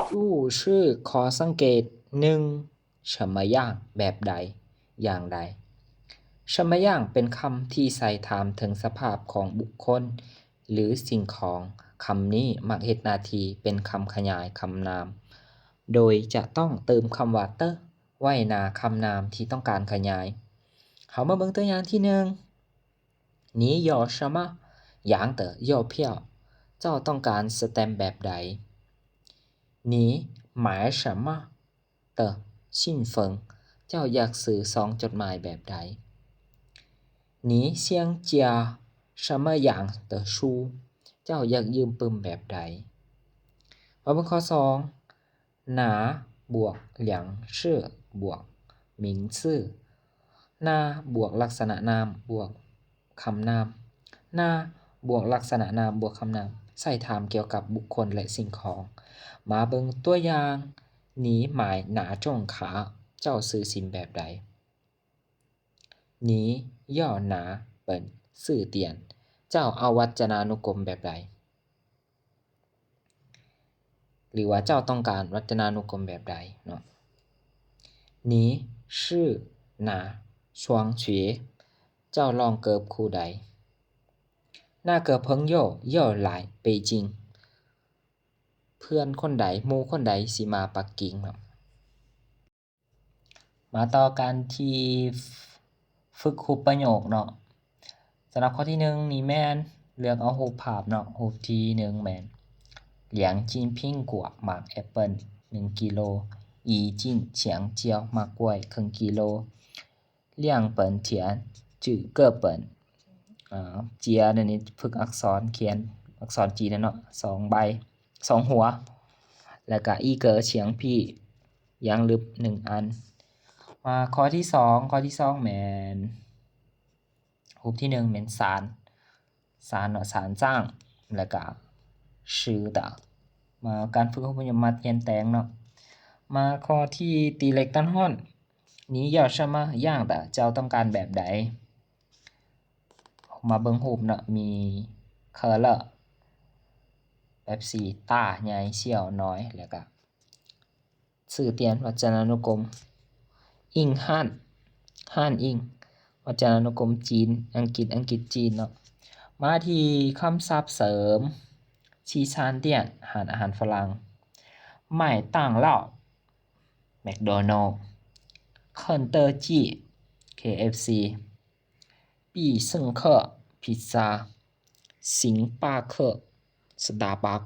注释 ຂໍ້ສັງເກດ ໜຶ່ງ 什么样 ແບບໃດ ຢ່າງໃດ. 什么样 ເປັນຄຳທີ່ໃຊ້ຖາມເຖິງສະພາບຂອງບຸກຄົນ ຫຼື ສິ່ງຂອງ. ຄຳນີ້ມັກເຮັດໜ້າທີ່ເປັນຄຳຂະຫຍາຍຄຳນາມ ໂດຍຈະຕ້ອງເຕີມຄຳວ່າ 的 ໄວ້ໜ້າຄຳນາມທີ່ຕ້ອງການຂະຫຍາຍ. ເຮົາມາເບິ່ງຕົວຢ່າງທີໜຶ່ງ 你要什么样的邮票 ເຈົ້າຕ້ອງການສະແຕັມແບບໃດ? 你买什么的信封 ເຈົ້າຢາກຊື້ຊອງຈົດໝາຍແບບໃດ? 你想借什么样的书 ເຈົ້າຢາກຢືມປຶ້ມແບບໃດ? ມາເບິ່ງຂໍ້ສອງ 拿 ບວກ 量词 ບວກ 名词. 拿 ບວກລັກສະນະນາມ ບວກຄຳນາມ. 拿 ບວກລັກສະນະນາມ ບວກຄຳນາມ ໃຊ້ຖາມກ່ຽວກັບບຸກຄົນ ແລະ ສິ່ງຂອງ. ມາເບິ່ງຕົວຢ່າງ 你买哪种卡 ເຈົ້າຊື້ຊິມແບບໃດ? 你要哪本字典 ເຈົ້າເອົາວັດຈະນານຸກົມແບບໃດ? ຫຼືວ່າເຈົ້າຕ້ອງການວັດຈະນານຸກົມແບບໃດເນາະ? 你是哪双鞋 ເຈົ້າລອງເກີບຄູ່ໃດ? 那个朋友要来北京 ເພື່ອນຄົນໃດ ໝູ່ຄົນໃດຊິມາປັກກິ່ງເນາະ. ມາຕໍ່ກັນທີ່ຝຶກຮູບປະໂຫຍກເນາະ. ສຳລັບຂໍ້ທີໜຶ່ງນີ້ແມ່ນເລືອກເອົາຮູບພາບເນາະ. ຮູບທີໜຶ່ງແມ່ນ 两斤苹果 ໝາກແອັບເປິ້ນ ໜຶ່ງກິໂລ, 一斤香蕉 ໝາກກ້ວຍ ເຄິ່ງກິໂລ, 两本田 ຈື່ເກີບເປິ້ນ ອາ ເຈຍ ອັນນີ້ຝຶກອັກສອນຂຽນອັກສອນຈີນນະເນາະ ສອງໃບ ສອງຫົວ ແລ້ວກະ 一个墙壁 ຢາງລຶບໜຶ່ງອັນ. ມາຂໍ້ທີສອງ ຂໍ້ທີສອງແມ່ນ ຮູບທີໜຶ່ງແມ່ນສານ ສານເນາະ ສານຈ້າງ ແລ້ວກະ ຊືຕາ. ມາການຝຶກຮູບພະຍາບາດຮຽນແຕ່ງເນາະ. ມາຂໍ້ທີ່ຕີເຫຼັກຕັດຮ່ອນ 你要什么样的 ເຈົ້າຕ້ອງການແບບໃດ? ມາເບິ່ງຮູບເນາະ ມີ 可乐 ເປັບຊີ 大 ໃຫຍ່ 小 ນ້ອຍ ແລ້ວກະ ຊື່ຕຽນ ວັດຈະນານຸກົມ, ອິງ ຮ້ານ, ຮ້ານອິງ ວັດຈະນານຸກົມຈີນ ອັງກິດ ອັງກິດຈີນເນາະ. ມາທີ່ຄຳສັບເສີມ 西餐店 ຮ້ານອາຫານຝຣັ່ງ, 麦当劳 ແມັກໂດນັລ, 肯德基 ເຄເອັຟຊີ, 必胜客 ພິດຊາ, 星巴克 ສະຕາບັກ,